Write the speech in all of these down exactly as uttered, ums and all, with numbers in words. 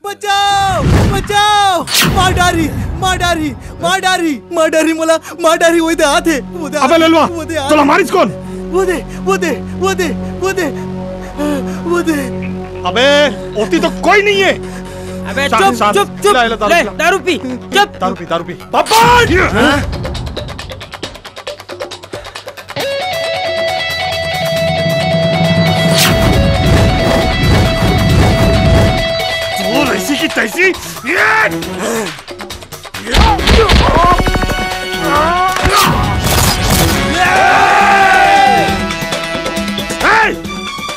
बचाओ, बचाओ। मार डारी, मार डारी, मार डारी, मार डारी मोला, मार डारी। वो दे आत हे, वो दे आत अबे हे, ललवा, वो दे आत तोला हे। मारिस कोन? वो दे, वो दे, वो दे, वो दे, वो दे। अबे, ओती तो कोई नहीं है। अबे शांत, चुप, शांत। चुप, चुप। ला, ला, दारू ले, पिला। दारू पी, चुप। दारू पी, दारू पी। पापा! हाँ? तोर ऐसी की तैसी। ए,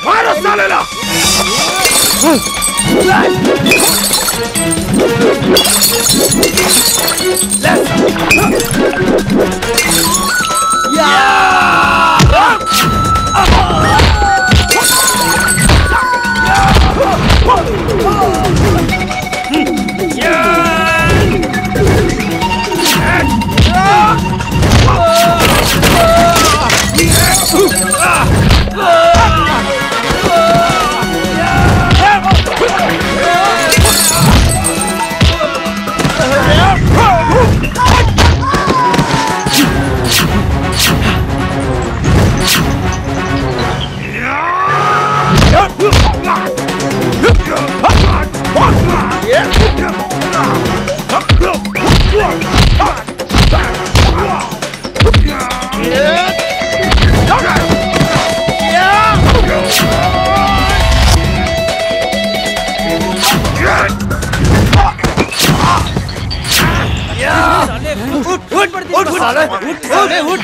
मारो साले ला। उठ, उठ, उठ, उठ, साले, उठ, साले, उठ।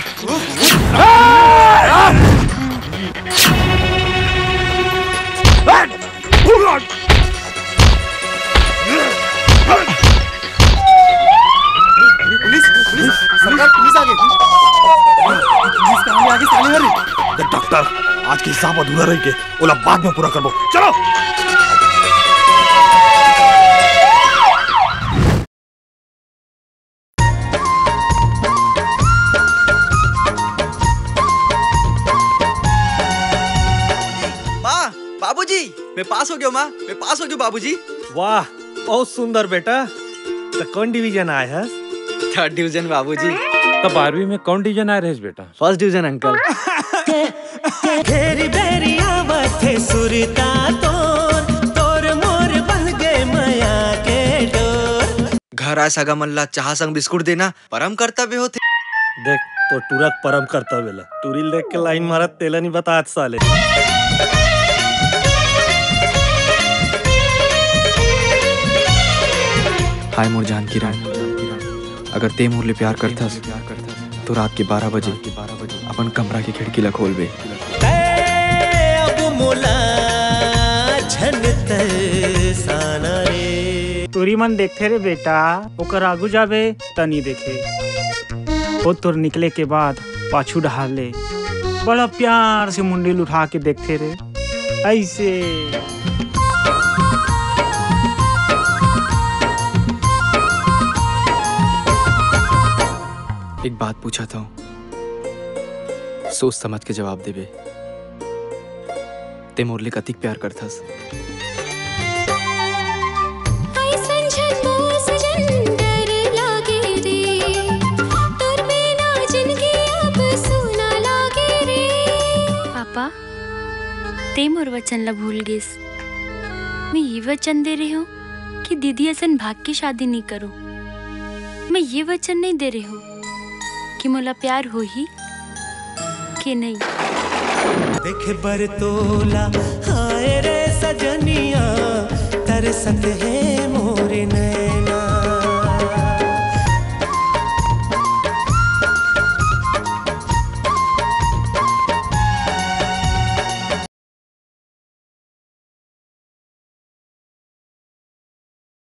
पुलिस, पुलिस, सरकार, पुलिस आ गई। पुलिस कहाँ आ गई, साले हरी? देख डॉक्टर, आज के हिसाब अधूरा रह गए, ओला बाद में पूरा करबो। चलो। माँ, बाबूजी, मैं पास हो गयो माँ, मैं पास हो गयो बाबूजी। वाह, बहुत सुंदर बेटा। तो कौन डिवीजन आए हस? थर्ड डिवीजन बाबूजी। तो बारहवीं में कौन डिवीजन आए रहेस बेटा? First division uncle. घेरी बेरी आवत हे सुरता तोर, तोर मोर बन गे मया के डोर। घर आए सगा मन ला चाह संग बिस्कुट देना परम कर्तव्य होथे। देख, तो टूरा के परम कर्तव्य ला। टूरी ल देख के लाइन मारत तेला नहीं बतात साले। हाय मोर जानकी राम, अगर ते मोर ले प्यार करथस, तो रात के बारह बजे अपन कमरा के खिड़की ला खोलबे। तै अब मोला झन तरसाना रे। टूरी मन देखथे रे बेटा, ओकर आगू जाबे त नी देखे। ओ तोर निकले के बाद पाछू डहार ले बड़ा प्यार से मुंडी ल उठा के देखथे रे, ऐसे। एक बात पूछत हंव, सोच समझ के जवाब देबे। ते मोर ले कतिक प्यार करथस? अइसन झन बोल सजन डर लागे रे, तोर बिना जिनगी अब सूना लागे रे। पापा, ते मोर वचन ला भूल गेस। मैं ये वचन दे रहे हूँ कि दीदी असन भाग के शादी नहीं करो। मैं ये वचन नहीं दे रहे हूँ कि मोला प्यार होही के नहीं। देखे बर तोला हाय रे सजनिया, तरसत हे